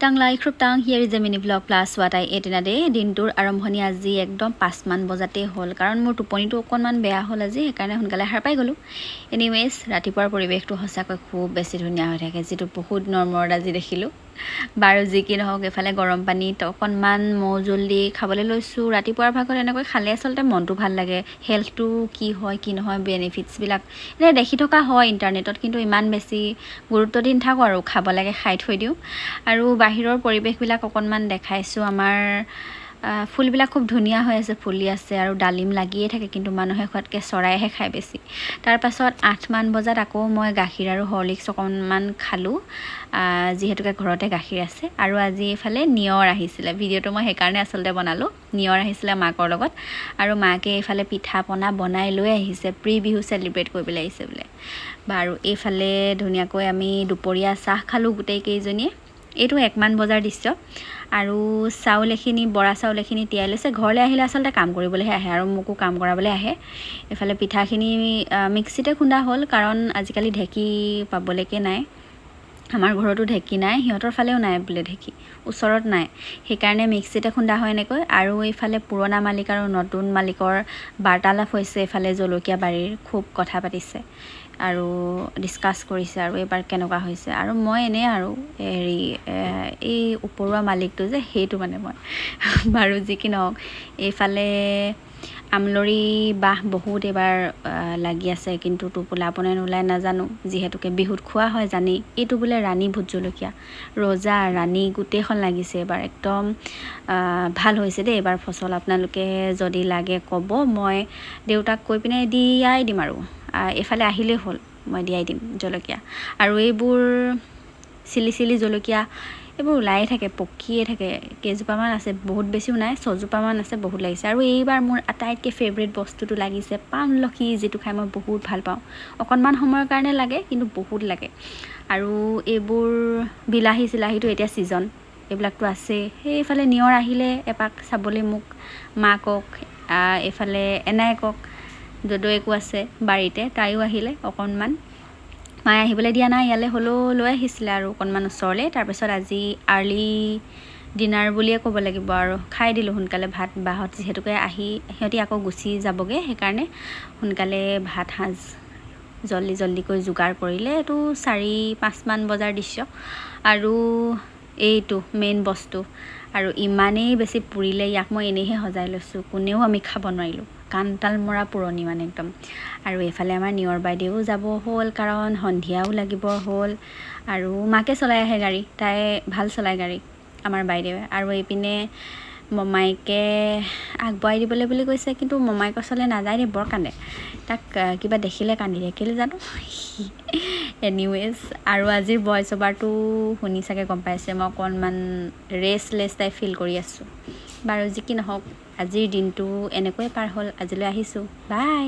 টাংলাই খ্ৰুপটাং। Here is a mini vlog plus what I ate in a day. দিনটোৰ আৰম্ভণি আজি একদম 5মান বজাতেই হ'ল, কাৰণ মোৰ টোপনিটো অকণমান বেয়া হ'ল আজি, সেইকাৰণে সোনকালে সাৰ পাই গ'লোঁ। এনিৱেজ, ৰাতিপুৱাৰ পৰিৱেশটো সঁচাকৈ খুব বেছি ধুনীয়া হৈ থাকে, যিটো বহুত দিনৰ মূৰত আজি দেখিলোঁ। বাৰু, যি কি নহওক, এইফালে গৰম পানীত অকণমান মৌ জোল দি খাবলৈ লৈছোঁ। ৰাতিপুৱাৰ ভাগত এনেকৈ খালে আচলতে মনটো ভাল লাগে। হেল্থটো কি হয় কি নহয়, বেনিফিটছবিলাক এনেই দেখি থকা হয় ইণ্টাৰনেটত, কিন্তু ইমান বেছি গুৰুত্ব দি নাথাকোঁ আৰু খাব লাগে, খাই থৈ দিওঁ। আৰু বাহিৰৰ পৰিৱেশবিলাক অকণমান দেখাইছোঁ। আমাৰ ফুলবিলাক খুব ধুনীয়া হৈ আছে, ফুলি আছে আৰু ডালিম লাগিয়ে থাকে, কিন্তু মানুহে খোৱাতকৈ চৰাইহে খায় বেছি। তাৰপাছত 8মান বজাত আকৌ মই গাখীৰ আৰু হৰলিক্স অকণমান খালোঁ, যিহেতুকে ঘৰতে গাখীৰ আছে। আৰু আজি এইফালে নিয়ৰ আহিছিলে, ভিডিঅ'টো মই সেইকাৰণে আচলতে বনালোঁ। নিয়ৰ আহিছিলে মাকৰ লগত আৰু মাকে এইফালে পিঠা পনা বনাই লৈ আহিছে, প্ৰি বিহু চেলিব্ৰেট কৰিবলৈ আহিছে বোলে। বাৰু, এইফালে ধুনীয়াকৈ আমি দুপৰীয়া চাহ খালোঁ গোটেইকেইজনীয়ে। এইটো 1মান বজাৰ দৃশ্য। আৰু চাউল এখিনি, বৰা চাউল এখিনি তিয়াই লৈছে। ঘৰলৈ আহিলে আচলতে কাম কৰিবলৈহে আহে আৰু মোকো কাম কৰাবলৈ আহে। এইফালে পিঠাখিনি মিক্সিতে খুন্দা হ'ল, কাৰণ আজিকালি ঢেঁকী পাবলৈকে নাই। আমাৰ ঘৰতো ঢেঁকী নাই, সিহঁতৰ ফালেও নাই বোলে ঢেঁকী, ওচৰত নাই, সেইকাৰণে মিক্সিতে খুন্দা হয় এনেকৈ। আৰু এইফালে পুৰণা মালিক আৰু নতুন মালিকৰ বাৰ্তালাপ হৈছে। এইফালে জলকীয়া বাৰীৰ খুব কথা পাতিছে আৰু ডিছকাছ কৰিছে আৰু এইবাৰ কেনেকুৱা হৈছে। আৰু মই এনেই আৰু হেৰি, এই ওপৰুৱা মালিকটো যে, সেইটো মানে মই। বাৰু, যি কি নহওক, এইফালে আমলৰি বাঁহ বহুত এইবাৰ লাগি আছে, কিন্তু টোপোলা নোলায় নাজানো, যিহেতুকে বিহুত খোৱা হয় জানেই। এইটো বোলে ৰাণী ভোট জলকীয়া, ৰজা ৰাণী গোটেইখন লাগিছে এইবাৰ। একদম ভাল হৈছে দেই এইবাৰ ফচল। আপোনালোকে যদি লাগে ক'ব, মই দেউতাক কৈ পিনে দিয়াই দিম। আৰু এইফালে আহিলেই হ'ল, মই দিয়াই দিম জলকীয়া। আৰু এইবোৰ চিলি চিলি জলকীয়া, এইবোৰ ওলায়ে থাকে, পকিয়ে থাকে। কেইজোপামান আছে, বহুত বেছিও নাই, ছজোপামান আছে, বহুত লাগিছে। আৰু এইবাৰ মোৰ আটাইতকৈ ফেভৰেট বস্তুটো লাগিছে, পাণলখি, যিটো খাই মই বহুত ভাল পাওঁ। অকণমান সময়ৰ কাৰণে লাগে, কিন্তু বহুত লাগে। আৰু এইবোৰ বিলাহী চিলাহীটো এতিয়া ছিজন, এইবিলাকতো আছেই। সেইফালে নিয়ৰ আহিলে এপাক চাবলৈ মোক, মাকক, এইফালে এনায়েকক, যদৈকো আছে বাৰীতে, তাইও আহিলে অকণমান। মায়ে আহিবলৈ দিয়া নাই ইয়ালৈ, হ'লেও লৈ আহিছিলে আৰু অকণমান ওচৰলৈ। তাৰপিছত আজি আৰ্লি ডিনাৰ বুলিয়ে ক'ব লাগিব আৰু, খাই দিলোঁ সোনকালে ভাত। বাহঁত যিহেতুকে আহি সিহঁতি আকৌ গুচি যাবগৈ, সেইকাৰণে সোনকালে ভাত সাজ জল্দি জল্দিকৈ যোগাৰ কৰিলে। এইটো 4-5মান বজাৰ দৃশ্য। আৰু এইটো মেইন বস্তু। আৰু ইমানেই বেছি পুৰিলে, ইয়াক মই এনেইহে সজাই লৈছোঁ, কোনেও আমি খাব নোৱাৰিলোঁ। কাণতাল মৰা পুৰণি মানে একদম। আৰু এইফালে আমাৰ নিয়ৰ বাইদেউও যাব হ'ল, কাৰণ সন্ধিয়াও লাগিব হ'ল। আৰু মাকে চলাই আহে গাড়ী, তাই ভাল চলায় গাড়ী আমাৰ বাইদেৱে। আৰু এইপিনে মমাইকে আগবঢ়াই দিবলৈ বুলি কৈছে, কিন্তু মমাইকৰ ওচৰলৈ নাযায় দেই, বৰ কান্দে। তাক কিবা দেখিলে কান্দি দিয়ে, কেলৈ জানো। এনিৱেজ, আৰু আজিৰ ভইচ অভাৰটো শুনি চাগে গম পাইছে, মই অকণমান ৰেষ্টলেছ টাইপ ফিল কৰি আছোঁ। বাৰু, যি কি নহওক, আজিৰ দিনটো এনেকৈয়ে পাৰ হ'ল। আজিলৈ আহিছোঁ, বাই।